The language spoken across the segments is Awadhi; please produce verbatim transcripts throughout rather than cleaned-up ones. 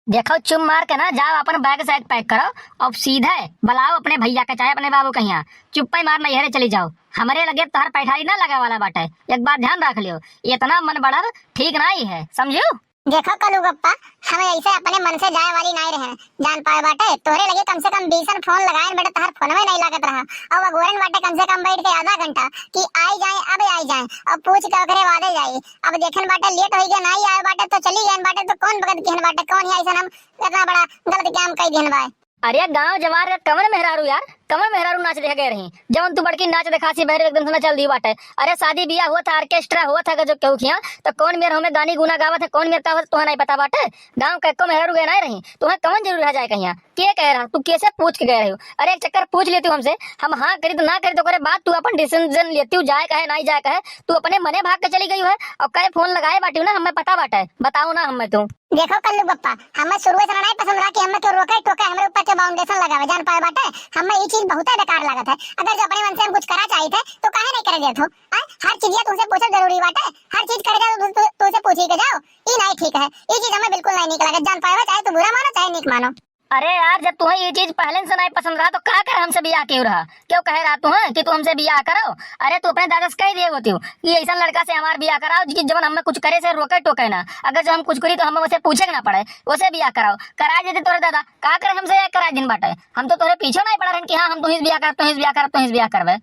देखो, चुप मार के ना जाओ, अपन बैग सैग पैक करो और सीधे बुलाओ अपने भैया के, चाहे अपने बाबू के यहाँ। चुप्पे मार नैहरे चली जाओ, हमरे लगे तोहर पैठारी ना लगे वाला बाटे, एक बात ध्यान रख लियो। इतना मन बढ़ब ठीक नाहीं है, समझियो? देखो कल्लू बप्पा, हम ऐसे अपने मन से जाए वाली नाहीं रहे, जान पाए बाटे। तोहरे लगे कम से कम बीसन फोन लगाए बेटा, तोहर फोनवे नाहीं लागत रहा। और अगोरन बाटे कम से कम बैठ के आधा घंटा कि आई जाए, अब आई जाए, और पूछ के ओकरे बादे जाए। अब देखन बाटे लेट होई गया, नाहीं आए बाटे तो चली गए बाटे, तो कौन बगत किहन बाटे, कौन ही ऐसन हम इतना बड़ा गलत काम कई दिहन बाय। अरे गाँव जवार का कवन मेहरारू यार, कवन मेहरारू नाच देखे गए रही, जवन तू बड़की नाच देखासी बहरे एकदम से ना चल दी बाटे। अरे शादी बियाह हुआ था, ऑर्केस्ट्रा हुआ था, जो केहू किहाँ, तो कौन मेर हमें गानी गुना गावत है, कौन मेर का होत, तुहे नाहीं पता बाटे। गाँव का एको मेहरारू गए नाहीं रही, तुहे कवन जरूरी रह जाए कहिया? के कह रहा, तू कैसे पूछ के गए रहे हो? अरे एक चक्कर पूछ लेती हूँ हमसे, हम हाँ करी तो ना करी तो ओकरे बाद तू अपन डिसीजन लेती हूँ, जाए का है, नाहीं जाए का है। तू अपने मने भाग के चली गई है और कई फोन लगाए बाटी हूँ ना, हमें पता बाटे, बताओ ना हमें तू। देखो कल्लू बप्पा, हमें शुरू से नाहीं पसंद रहा कि हमें क्यों रोके टोके, हमरे ऊपर क्यों बाउंडेशन लगावे, जान पाए बाटे। हमें ये चीज बहुत बेकार लागत है। अगर जो अपने मन से हम कुछ करा चाहिए थे तो काहे नाहीं करे देत हो? आय, हर चीजिया तुमसे पूछब जरूरी बाटे, हर चीज करे जाओ तो तु-, तुमसे पूछी के जाओ, ई नाहीं ठीक है। ई चीज हमें बिल्कुल नाहीं नीक लागत, जान पाए, चाहे तू बुरा मानो चाहे नीक मानो। अरे यार, जब तुम्हें ये चीज पहले से नाहीं पसंद रहा तो का कर हमसे बियाह क्यों रहा? क्यों कहे रहा तुम्हें कि तू हमसे बियाह करो? अरे तू अपने दादा से कह दिए होती हो कि ऐसा लड़का से हमार बियाह कराओ कि जवन हमें कुछ करे से रोके टोके ना, अगर जो हम कुछ करी तो हमें उसे पूछे के ना पड़े, उसे बियाह कराओ, करा देते तोरे दादा। का कर हमसे ये करा दिन बाटे, हम तो तोरे पीछे नाहीं पड़ा रहन कि हाँ हम तुहिस बियाह करब, तुहिस बियाह करब, तुहिस बियाह करबे।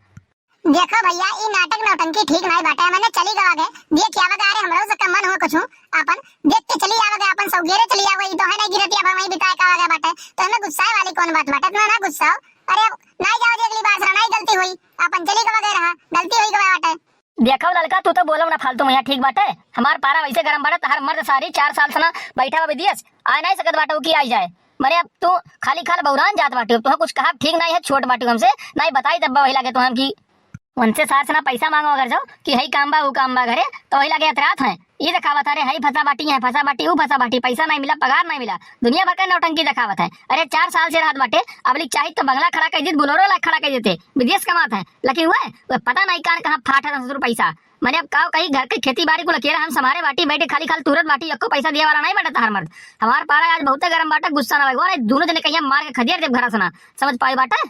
देखो भैया, ई नाटक नौटंकी ठीक नाहीं बाटे। मने चली गवा गए, देख के आवा गए, अरे हमरो से कम मन हुआ कुछ, अपन देख के चली आवा गए, अपन सौगेरे चली आवा गए, ई तो है नाहीं गिरती, अब वहीं बिताए का आवा गए बाटे, तो हमें गुस्साए वाली कौन बात बाटे, इतना ना गुस्साओ। अरे नाहीं जाओ जी, अगली बार से नाहीं गलती हुई, अपन चली गवा गए रहा, गलती हुई गवा बाटे। देखो ललका, तू तो बोलो ना फालतू में, यहाँ ठीक बाटे, हमार पारा वैसे गरम बाटे, तहार मर्द सारी चार साल से ना बैठा बा विदेश, आ नाहीं सकत बाटे, वो की आई जाए। मने अब तू खाली खाल बौरान जात बाटे, तुहे कुछ कहा ठीक नाहीं है, छोट बाटे हमसे, नाहीं बताई तब वही लागे तुहे हम की उनसे सार से ना पैसा मांगो अगर जाओ कि हई काम बा, ऊ काम बा घरे, तो वही लागे अतरात है। ई देखावत है, अरे हई फंसा बाटी, है फंसा बाटी, ऊ फंसा बाटी, पैसा नाहीं मिला, पगार नाहीं मिला, दुनिया भर का नौटंकी देखावत है। अरे चार साल से रहत बाटे, अब लिख चाही तो बंगला खड़ा कर देत, बुलोरो ला खड़ा कर देते, विदेश कमात है, लेकिन वह, वह पता नाहीं कान कहाँ फाट है ससुर पैसा। मने अब काव कही, घर के खेती बारी कुल अकेला हम संभारे बाटी, बैठे खाली खाल तुरत बाटी, एको पैसा दिए वाला नाहीं बाटे तहार मर्द। हमार पारा आज बहुते गरम बाटे, गुस्सा ना लगे, अरे दोनों जने कहिया मार के खदेड़ देब घरा से ना, समझ पाई बाटे।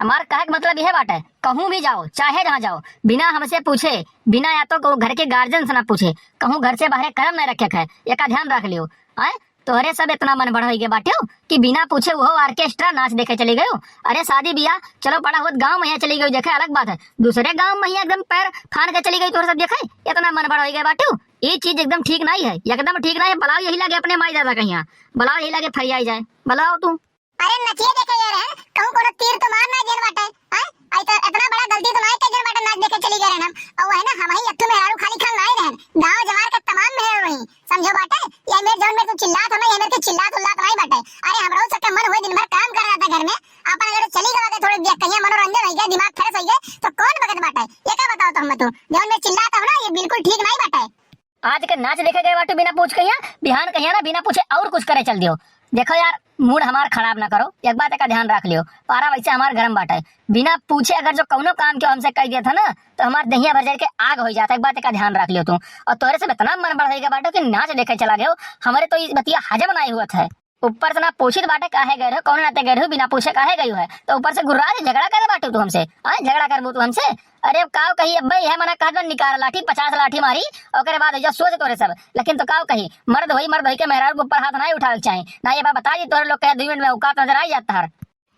हमार कहे के मतलब यह बाटे, कहूँ भी जाओ, चाहे जहाँ जाओ, बिना हमसे पूछे, बिना या तो कहूँ घर के गार्जियन से ना पूछे, कहूँ घर से बाहरे कदम नहीं रखे के है, एका ध्यान रख लियो। आए, तोहरे सब इतना मन बढ़ होई गए बाटे हो कि बिना पूछे वो ऑर्केस्ट्रा नाच देखे चली गयो। अरे शादी बियाह चलो पड़ा होत गाँव में यहाँ चली गई देखे, अलग बात है, दूसरे गाँव में यहाँ एकदम पैर फान के चली गई, तोहरे सब देखे इतना मन बढ़ होई गए बाटे हो। ये चीज एकदम ठीक नाहीं है, एकदम ठीक नाहीं है। बुलाओ यही लागे अपने माई दादा कहिया, बुलाओ यही लागे फरियाई जाए, बुलाओ तू। अरे नचिए देखे गए रहन, कहूँ कोनो तीर तो मार ना गेल बाटे, हैं? आई तो इतना बड़ा गलती तो नाहीं के गेल बाटे, नाच देखे चली गए रहन हम। और वह ना, हम ही अत्तू मेहरारू खाली खाल नाहीं रहन, गाँव जवार का तमाम मेहरारू रही, समझो बाटे। ये मेर जौन मेर तू चिल्लात हो ना, ये मेर के चिल्लात उल्लात नाहीं बाटे। अरे हमरो सबके मन हुए दिन भर काम कर रहा था घर में, अपन अगर चली गवा के थोड़ी देर कहिया मनोरंजन हो गया, दिमाग फ्रेश हो गया, तो कौन बगत बाटे? ये का बताओ तो हमें तू, जौन मेर चिल्लात हो ना, ये बिल्कुल ठीक नाहीं बाटे। आज के नाच देखे गए बाटू बिना पूछ कहिया, बिहान कहिया ना बिना पूछे और कुछ करे चल दियो। देखो यार, मूड हमार खराब ना करो, एक बात का ध्यान रख लियो, पारा वैसे हमार गरम बाटे। बिना पूछे अगर जो कौनो काम क्यों हमसे कह दिया था ना, तो हमार दहिया भर जाए के आग हो जाता। एक बात का ध्यान रख लियो तू। और तोरे से इतना मन बढ़ गया बाटो कि नाच देखे चला गयो, हमारे तो इस बतिया हजम नहीं हुआ था। ऊपर से ना पूछित बाटे काहे गए रहो, कौन नाते गए रहो, बिना पूछे काहे गई है, तो ऊपर से गुर्रा के झगड़ा करे बाटू तू हमसे। हाँ, झगड़ा करबू तू हमसे? अरे काव कही अब्बे, यह मना कहत बा, निकाल लाठी, पचास लाठी मारी, ओकरे बाद हो जा सोच तोरे सब। लेकिन तो काव कही, मर्द होई, मर्द होई के मेहरारू के ऊपर हाथ ना उठावे के चाही। ना ये बात बता दी, तोरे लोग के दुई मिनट में औकात नजर आई जाता हर।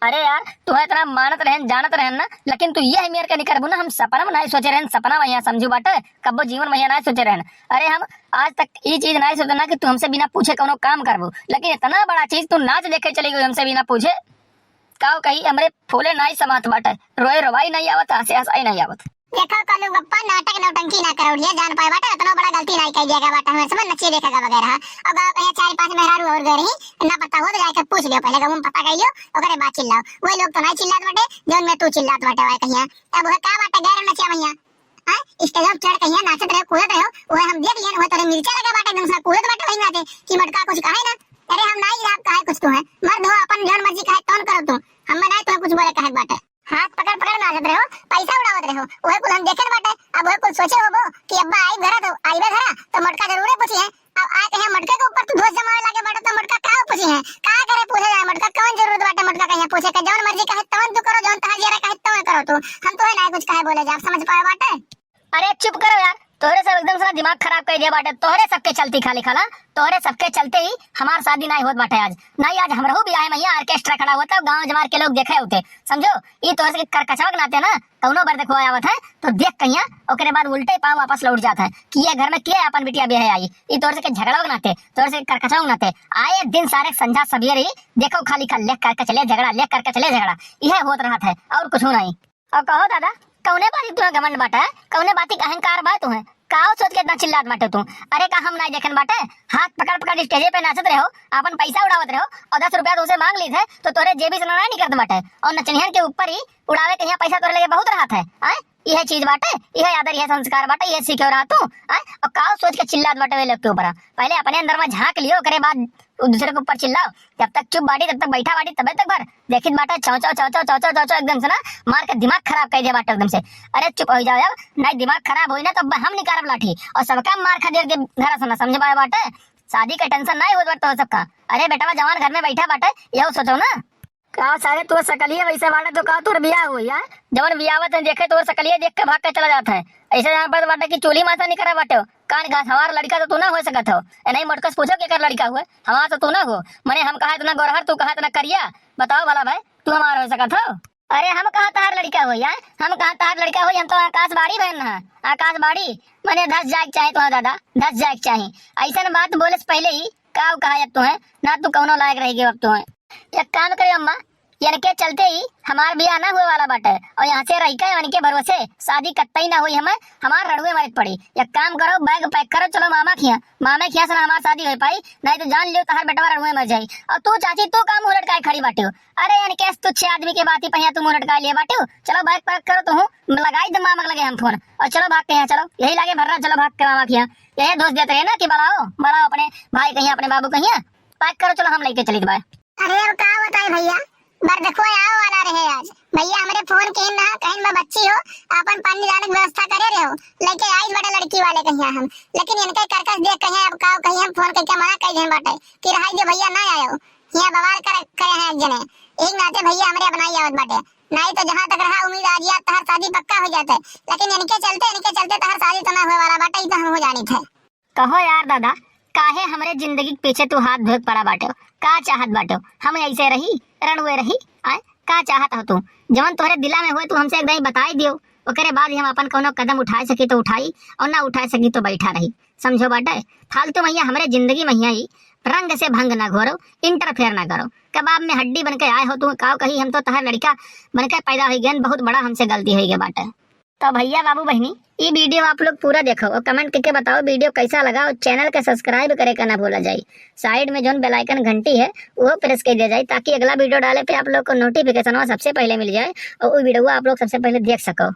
अरे यार, तू इतना मानत रहन, जानत रहन ना, लेकिन तू यह मेर के निकरबू ना, हम सपना में नहीं सोचे रहन, सपना में यहाँ समझू बाटे, कब्बो जीवन में यहाँ नहीं सोचे रहन। अरे हम आज तक ये चीज नहीं सोचे ना कि तू हमसे बिना पूछे कोनो काम करबू, लेकिन इतना बड़ा चीज तू नाच देखे चली गई हमसे बिना पूछे। काव कही, हमरे फूले नाई समात बाटे, रोए रोवाई नाई आवत, हंसे हंसाई नाई आवत। देखो कल्लू बप्पा, नाटक नौटंकी ना करो, ये जान पाए बाटे, इतना बड़ा गलती नाई कह दिया गया बाटे, हमें समझ नचिए देखा गया वगैरह। अब आप यहाँ चार पांच मेहरारू और गए रही, ना पता हो तो जाके पूछ लियो, पहले हम पता कर लियो, ओकरे बाद चिल्लाओ। वही लोग तो नाई चिल्लात बाटे, जौन में तू चिल्लात बाटे, वह कहिया। अब वह का बाटे, गैर नचिया भैया? हाँ, स्टेज पर चढ़ कहिया नाचत रहो, कूदत रहो, वह हम देख लिया, वह तोरे मिर्चा लगा बाटे, एकदम से कूदत बाटे वही नाचे कि मटका कुछ कहे ना। अरे हम नाई आप कहे कुछ तो है, मर्द हो, अपन जौन मर्जी कहे तौन करो तू, हम ना तो कुछ बोले कहे बाटे। हाथ पकड़ पकड़ नाचत रहो, पैसा उड़ावत रहो, वह कुल हम देखे बाटे। अब वह कुल सोचे होबो कि अब्बा आई घरा तो आईबे घरा तो मटका जरूरे पूछी है, अब आए कहिया मोटका के ऊपर तू दोष जमावे लागे बाटे, तो मोटका का पूछी है? का करे पूछे जाए मोटका? कौन जरूरत बाटे मोटका कहिया पूछे के? जौन मर्जी कहे तवन तू करो, जौन तहार जियरा कहे तवन करो तू। हम तोहे ना कुछ कहे बोले जाब, समझ पाए बाटे? अरे चुप करो यार, तोहरे सब एकदम से ना दिमाग खराब कर दिया बाटे। तोहरे सबके चलती खाली खाला, तोहरे सबके चलते ही हमार शादी नाई होत बाटे आज। नाई आज हमरहू बियाह में यहाँ ऑर्केस्ट्रा खड़ा होता, गांव जमार के लोग देखे होते, समझो। ई तोहरे से करकचवा के नाते ना कौनो बर देखो आवत है तो देख कहिया, ओकरे बाद उल्टे पाँव वापस लौट जात है कि ये घर में के अपन बिटिया बियाहे आई। ई तोहरे से झगड़ा के नाते, तोहरे से करकचवा के नाते आए दिन सारे संझा सवेरे ही देखो खाली खा ले करकच ले झगड़ा, ले करकच ले झगड़ा, इहे होत रहत है और कुछ नहीं। और कहो दादा, कौने बाती तुहे घमंड बाटे? कौने बाती का अहंकार बा तुहे? काव सोच के इतना चिल्लात बाटे तू? अरे का हम नाई देखन बाटे? हाथ पकड़ पकड़ स्टेजे पे नाचत रहो, अपन पैसा उड़ावत रहो और दस रुपया तुमसे मांग लीत है तो तोरे जेबी से ना निकलत बाटे और नचनियन के ऊपर ही उड़ावे के यहाँ पैसा तोरे लगे बहुत रहत है। आय, यह चीज बाटे, यह आदर, यह संस्कार बाटे, यह सीखे रहा तू। आय, और काव सोच के चिल्लात बाटे वे लोग के ऊपर? पहले अपने अंदर में झांक लियो, ओकरे बाद उ दूसरे के ऊपर चिल्लाओ। जब तक चुप बाटी तब तक बैठा बाटी तबे तक भर। देखित बाटे चौचौ चौचौ चौचौ चौचौ एकदम से ना मार के दिमाग खराब कर दिया बाटे एकदम से। अरे चुप हो जाओ यार, नहीं दिमाग खराब होई ना तो अब हम निकारब लाठी और सबका मार खदेड़ के घर से ना, समझ पाए बाटे। शादी का टेंशन नहीं होत बाटे तो सबका। अरे बेटवा जवान घर में बैठा बाटे, यहो सोचो ना। का सारे तोर सकलिए वैसे बाटे तो का तोर बियाह होई यार? जवन बियावत है देखे तोर सकलिए देख के भाग के चला जात है। ऐसे यहाँ पर बाटे कि चूल्ही मासा नहीं करा बाटे हो। कान घास हमार लड़का तो तू ना हो सकत हो। ए नहीं मोटकस पूछो केकर लड़का हुए, हमार तो तू ना हो। मने हम कहा इतना गोरहर तू कहा इतना करिया, बताओ भला भाई तू हमार हो सकत हो? अरे हम कहा तहार लड़का हो यार, हम कहा तहार लड़का हो, हम तो आकाशवाणी बहन ना, आकाशवाणी। मने धस जाए के चाहे तुम्हारा दादा, धस जाए के चाहे। ऐसन बात बोले से पहले ही काव कहा अब तुम्हें ना, तू कौनो लायक रह गए अब तुम्हें। एक काम करे अम्मा, इनके चलते ही हमार बियाह ना हुए वाला बाटे और यहाँ से रह के इनके भरोसे शादी कत्तई ना हुई, हमें हमार रड़ुए मरे के पड़ी। एक काम करो, बैग पैक करो, चलो मामा खिया, मामे खिया से ना हमार शादी हो पाई, नहीं तो जान लियो तहार बेटवा रड़ुए मर जाई। और तू चाची, तू का मुंह लटकाए खड़ी बाटी हो? अरे इनके तुच्छ आदमी के बाती पहिया तू मुंह लटकाए लिए बाटी हो। चलो बैग पैक करो, तू लगाई दे मामा के लगे हम फोन और चलो भाग के यहाँ, चलो यही लागे भर्रा, चलो भाग के मामा खिया। यही दोस्त देते रहे ना कि बुलाओ बुलाओ अपने भाई कहिया, अपने बाबू कहिया, पैक करो, चलो हम लेके चली बाय। अरे अब का बताई भैया, बरदखुआ आवे वाला रहे आज। भैया हमरे फोन किहिन ना, कहिन बा बच्ची हो, आपन पानी डाले के व्यवस्था करे रहो, लेके आई बड़े लड़की वाले कहिया हम। लेकिन इनके करकस देख कहिया अब का कहिया हम फोन करके मना कह देन बाटे कि रहाई दे भैया ना आयो, हिया बवाल कर करे हैं एक जने। एक नाते भैया हमरे अपनाई आवत बाटे, नहीं तो जहाँ तक रहा उम्मीद आज या तहार शादी पक्का हो जाते, लेकिन इनके चलते इनके चलते तहार शादी तो ना हुए वाला बाटे, ई तो हम हो जानी थे। कहो यार दादा, काहे हमरे जिंदगी के पीछे तू हाथ धोए के पड़ा बाटे हो? का चाहत बाटे हो? हम ऐसे रही, रणुए रही? आय, का चाहत हो तू? जवन तोहरे दिला में होए तू हमसे एक दाई बताई दियो, ओकरे बाद ही हम अपन कौनो कदम उठाए सकी तो उठाई और ना उठाए सकी तो बैठा रही, समझो बाटे। फालतू मैया हमरे जिंदगी मैया ही रंग से भंग ना घोरो, इंटरफेयर ना करो। कबाब में हड्डी बन के आए हो तू, काव कही हम तो तहर लड़का बन के पैदा हो गए, बहुत बड़ा हमसे गलती हो गया बाटे। तो भैया बाबू बहिनी, ई वीडियो आप लोग पूरा देखो और कमेंट करके बताओ वीडियो कैसा लगा और चैनल के सब्सक्राइब करे का ना भूला जाए। साइड में जोन बेल आइकन घंटी है वो प्रेस कर दिया जाए ताकि अगला वीडियो डाले पे आप लोग को नोटिफिकेशन सबसे पहले मिल जाए और वो वीडियो आप लोग सबसे पहले देख सको।